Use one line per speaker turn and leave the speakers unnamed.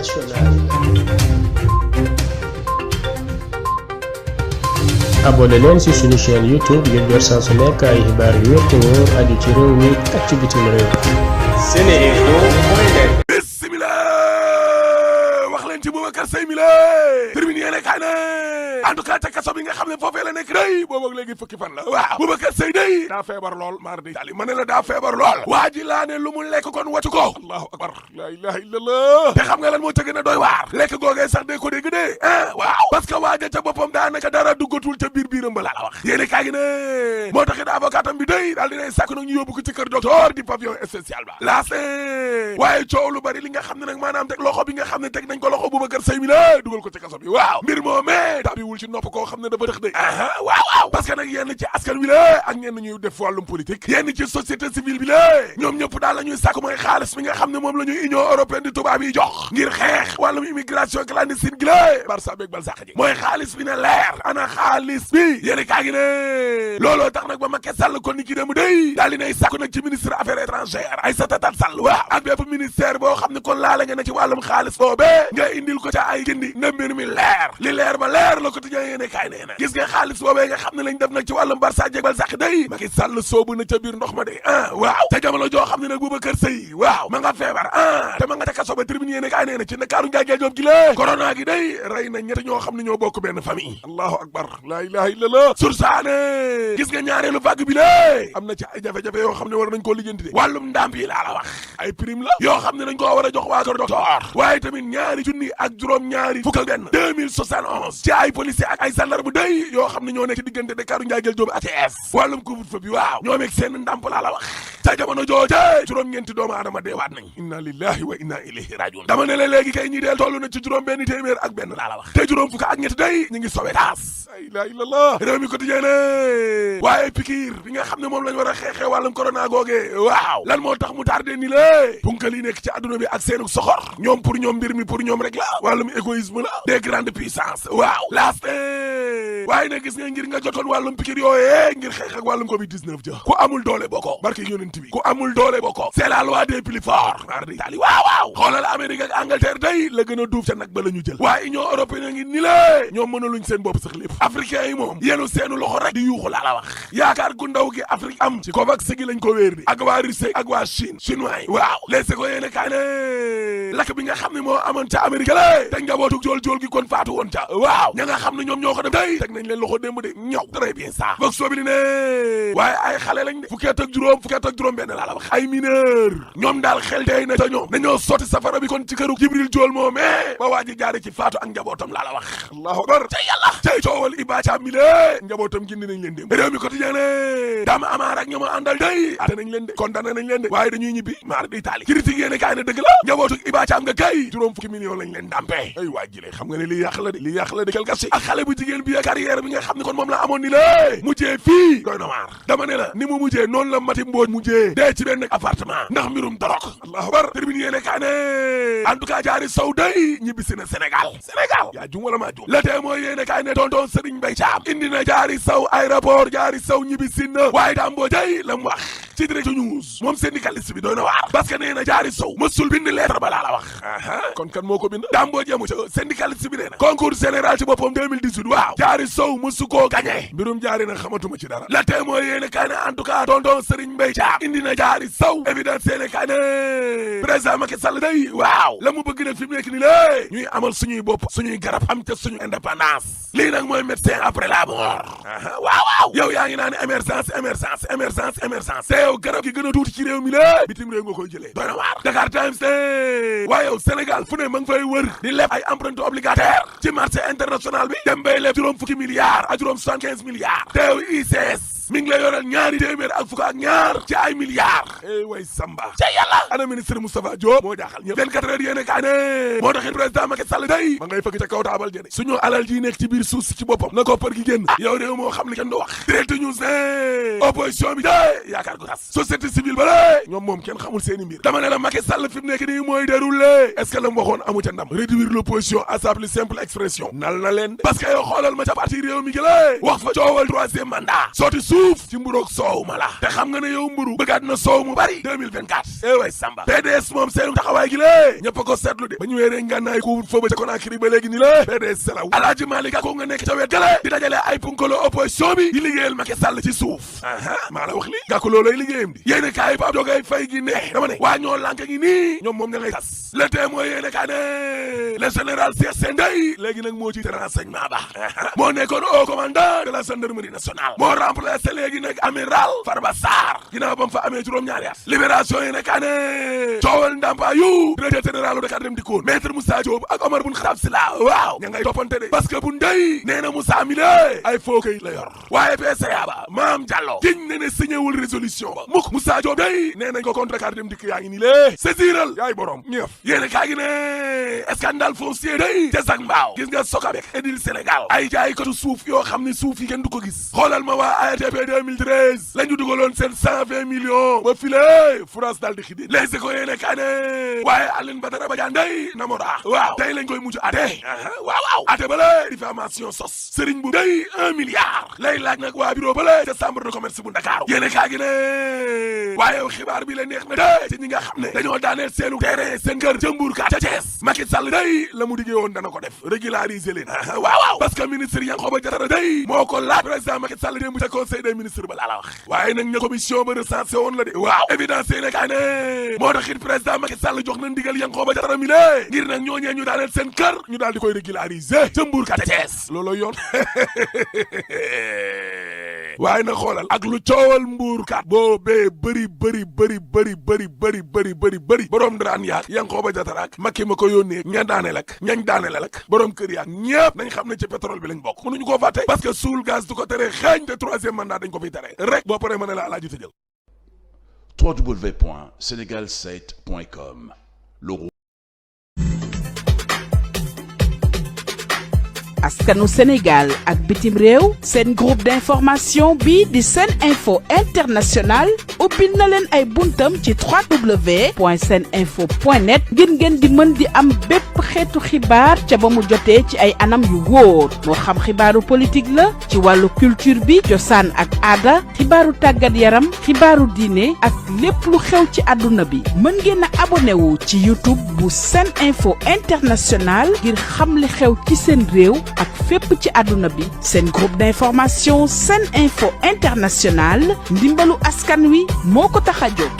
internationale. abonné leen ci suñu chaîne YouTube ngir jot saa su nekk ay xibaar yu wér te wóor aju ci réew mi ak ci bitim réew. Seneinfo.net.
bismillah wax leen ci Boubacar Seye mi la termine yéene kaay ne en tout cas ca kaso bi nga xam ne foofee la nekk day boobu ak léegi fukki fan la waaw Boubacar Seye day daa feebar lool mardi dali ma ne la daa feebar lool waa ji laa ne lu mu lekk kon wàccu ko allahu akbar la ilaha illallah te xam nga lan moo ca gën a doy waar lekk googee sax de ko dégg de waaw parce que waa ja ca boppam daanaka dara duggatul ca biiram ba laa la wax yéene kaay gi ne moo taxit avocatam bi day daal dinay sàkk nag ñu yóbbu ko ci kër docteur di pavillon spécial ba laas waaye coow lu bari li nga xam ne nag maanaam teg loxo bi nga xam ne teg nañ ko loxo Boubacar Seye mi la dugal ko ci kaso bi waaw mbir moomee tabiwul ci nopp koo xam ne dafa dëx de waaw parce que nag yenn ci askan wi la ak ñenn ñuy def wàllum politique yenn ci société civile bi la ñoom ñëpp daal la ñuy sàkk mooy xaalis bi nga xam ne moom la ñuy union européenne di tubaab yi jox ngir xeex wàllum immigration clandestine gi la barça beeg balsax ji mooy xaalis bi ne leer ana xaalis bi yéeni kaa gi ne looloo tax nag ba Macky Sall kon ni ki dem day daal di nay sàkk nag ci ministre affaires étrangères Aïssata Tall Sall waaw ak bépp ministère boo xam ne kon laala nga ne ci wàllum xaalis boobee nga indil ko ca ay gindi na mbir mi leer li leer ba leer la ko tijjee yéene kaay nee na gis nga xaalis boobee nga xam ne lañ def nag ci wàllum barça jeeg balsax day Macky Sall soobu na ca biir ndox ma de waaw te jamono joo xam ne nag Boubacar Seye waaw ma nga feebar te ma nga ca kaso ba tribune yéene kaay nee na ci Ndakaaru njaagee joob gi la corona gi day rey na ñetti ñoo xam ne ñoo bokk benn famille allahu akbar la ilaha illallah sursaane gis nga ñaareelu vague bi la am na ci ay jafe-jafe yoo xam ne war nañ koo lijjanti de wàllum ndàmp yi laa la wax ay prime la yoo xam ne dañ koo war a jox waa kër docteur waaye tamit ñaari junni ak juróom ñaari fukk ak benn 2071 ci ay policier ak ay gendarme day yoo xam ne ñoo nekk ci diggante Ndakaaru njaageel joob ak Thiès wàllum couvre-feu bi waaw ñoo meeg seen ndàmp laa la wax ca jamono jooje juróom-ñeenti doomu aadama deewaat nañ inna lillahi wa inna ilayhi rajiun dama ne la léegi kay ñi deel toll na ci juróom benn téeméer ak benn laa la wax te juróom fukk ak ñetti day ñu ngi sowe taas la ilaha illallah réew mi quotidien ne waaye pikiir bi nga xam ne moom lañ war a xeexee wàllum corona googe waaw lan moo tax mu tardé ni lée punkal yi nekk ci adduna bi ak seenu soxor ñoom pour ñoom mbir mi pour ñoom rek la wàllum égoïsme la des grandes puissances waaw laaste waaye nag gis nga ngir nga jotoon wàllum pikiir yooyee ngir xeex ak wàllum covid 19 ja ku amul doole bokko barke yonent bi ku amul doole bokko c'est la loi des plus forts mardi tali waaw xoolal Amérique ak Angleterre day la gën a duuf ca nag ba la ñu jël waaye Union européenne ngi ni lée ñoom mënaluñ seen bopp sax lépp africains yi moom yenu seenu loxo rek di yuuxu laa la wax yaakaar gu ndaw gi Afrique am ci COVAX gi lañ ko wéer di ak waa Russie ak waa Chine chinois yi waaw les ko yéene kaay ne lakk bi nga xam ne moo amoon ca Amérique la te njabootu jool gi kon faatu woon ca waaw ña nga xam ne ñoom ñoo ko def day teg nañ leen loxo démb de ñëw très bien ça vox populi ne waaye ay xale lañ de fukki at ak juróom benn laa la wax ay mineur ñoom daal xel tey na ca ñoom dañoo sotti safara bi kon ci këru Jibril Jool moomee ba waa ji jaare ci faatu ak njabootam laa la wax allahu akbar ca yàlla cay coowal Iba Caam mi lée njabootam gindi nañ leen dem réew mi quotidien ne daama amaar ak ñooma àndal day ate nañ leen de condamné nañ leen de waaye dañuy ñibbi maar di taali critique yéene kaay ne dëgg la njabootu Iba Caam nga kay juróom fukki millions lañ leen dàmpee ay waa ji xam nga ne lii yàq la de kel gasi ak xale bu jigéen bi carrière bi nga xam ne kon moom la amoon ni lée mujjee fii doy na waar dama ne la ni mu mujjee noonu la Mati Mbooj mujjee dee ci benn appartement ndax mbirum dorog allahu akbar termine yéene kaay ne en tout cas jaari sow day ñibbisi na Sénégal yaa jum wala maa jum la tee mooy yéene kaay ne tonton Serigne Mbaye Thiam indi na jaari sow aéroport jaari sow ñibbisi na waaye daa mboo day la mu wax ci direct news moom syndicaliste bi doy na waar parce que nee na jaari sow mësul bind lettre ba laa la wax kon kan moo ko bind daa mboo jemu ca syndicaliste bi nee na concours général ci boppam 2018 waaw jaari sow mësu koo gagné mbirum jaari na xamatuma ci dara la tee mooy yéene kaay ne en tout cas tonton Serigne Mbaye Thiam indi na jaari sow évidence yéene kaay ne président Macky Sall day waaw la mu bëgg nag fi mu nekk ni lée ñuy amal suñuy bopp suñuy garab am ca suñu indépendance lii nag mooy médecin après la mort waaw yow yaa ngi naan émergence te yow garab gi gën a tuuti ci réew mi la bitim réew nga koy jëlee doy na waar Dakar Times te waaye yow Sénégal fu ne ma ngi fay wër di leb ay emprunté obligataire ci marché international bi dem bay leb juróom fukki milliards ak juróom 75 milliards te yow ICS mi ngi lay yoral ñaari téeméer ak fukk ak ñaar ci ay milliards way Samba ca yàlla ana ministre Moustapha Diop moo jaaxal ñëpp 24 heures yéene kaa ne moo taxit président Macky Sall day ma ngay fëgg ca kaw taabal jëne suñu alal ji nekk ci biir suuf si ci boppam na ko për gi génn yow réew moo xam li kenn du wax direct news ne opposition bi day yaakaar gu tas société civile ba lé ñoom moom kenn xamul seeni mbir dama ne la Macky Sall fi mu nekk nii mooy déroulé est-ce que la mu waxoon amu ca ndam réduire l'opposition à sa plus simple expression nal na leen parce que yow xoolal ma ca parti réew mi gi lé wax fa coowal troisième mandat sotti suuf ci mburoog soow ma la te xam nga ne yow mburu bëggaat na soow mu bari 2024 way Samba PDS moom seenu taxawaay gi lée ñëpp a ko seetlu de ba ñu weeree ngànnaay couvre-feu ba ca Conakry ba léegi ni la PDS selaw Alaaji Malick Gakou nga nekk ca wet gale di dajale ay punkalo opposition bi di liggéeyal Macky Sall ci suuf maa la wax li Gakou loolay liggéeyam di yéene kaay Pape Diogaye Faye gi ne dama ne waa ñoo lànk ngi nii ñoom moom ña ngay tas le témoin yéene kaay ne le général Cheikh Sendey léegi nag moo ci renseignement ba moo nekkoon haut commandant de la gendarmerie nationale moo remplacé léegi nag amiral Farba Sarr ginnaaw ba mu fa amee juróom-ñaari at libération yéene kaay ne coowal ndàmpaayu directeur général Dakar Dem Dikk maître Moussa Diop ak Omar Bun Khattab Sylla waaw ña ngay toppante de parce que bu ndey nee na Moussa mi lé ay faux kayit la yor waaye PCA ba Mame Diallo giñ ne ne signé wul résolution ba mukk Moussa Diop day nee nañ ko contre Dakar Dem Dikk yaa ngi nii lée saisiral yaay borom ñëf yéene kaa gi ne scandale foncier day ca Zac Mbao gis nga Socabek Edil Sénégal ay jaay kotu suuf yoo xam ne suuf yi kenn du ko gis xoolal ma waa ARTP 2013 la ñu dugaloon seen 120 millions ba file France daal di xidi les éco yéene kaa ne waaye Aline Badara Badiane day namora waaw tey lañ koy mujj ate waaw ate bale diffamation sos Serigne bu day 1 milliard lay laaj nag waa bureau bale ca chambre de commerce bu Dakar yéene kaa gi ne waaye xibaar bi la neex na de ci ñi nga xam ne dañoo daaneel seenu terrain seen kër ca Mbour ka ca Thiès Macky Sall day la mu diggee woon dana ko def régulariser leen waaw parce que ministre Yankhoba Diattara day moo ko laaj président Macky Sall démb ca conseil des ministres ba laa la wax waaye nag ña commission ba recensé woon la de waaw évidence yéene kaa ne moo tax it président Macky Sall jox na ndigal Yankhoba Diattara mi lée ngir nag ñooñee ñu daaneel seen kër ñu daal di koy régulariser ca Mbour ka ca Thiès looloo yoon waaye na xoolal ak lu coowal Mbour kat boobee bëri borom daraan yaak Yankhoba Diattara ak Macky ma ko yónnee ña daaneel ak ñañ daaneel ak borom kër yaak ñëpp nañ xam ne ci pétrole bi lañ bokk mënuñu koo fàtte parce que suul gaz du ko tere xeeñ te troisième mandat dañ ko fiy tere rek boo paree ma ne la alaaji tëjal
www.senegal7.com
askanu Sénégal ak bitim réew seen groupe d'information bi di Sen Info International ubbil na leen ay buntam ci www.seninfo.net ngir ngeen di mën di am bépp xeetu xibaar ca ba mu jotee ci ay anam yu wóor moo xam xibaaru politique la ci wàllu culture bi cosaan ak aada xibaaru tàggat yaram xibaaru diine ak lépp lu xew ci àdduna bi mën ngeen a abonné wu ci YouTube bu Sen Info International ngir xam li xew ci seen réew ak fépp ci àdduna bi seen groupe d'information Sen Info International ndimbalu askan wi moo ko tax a jóg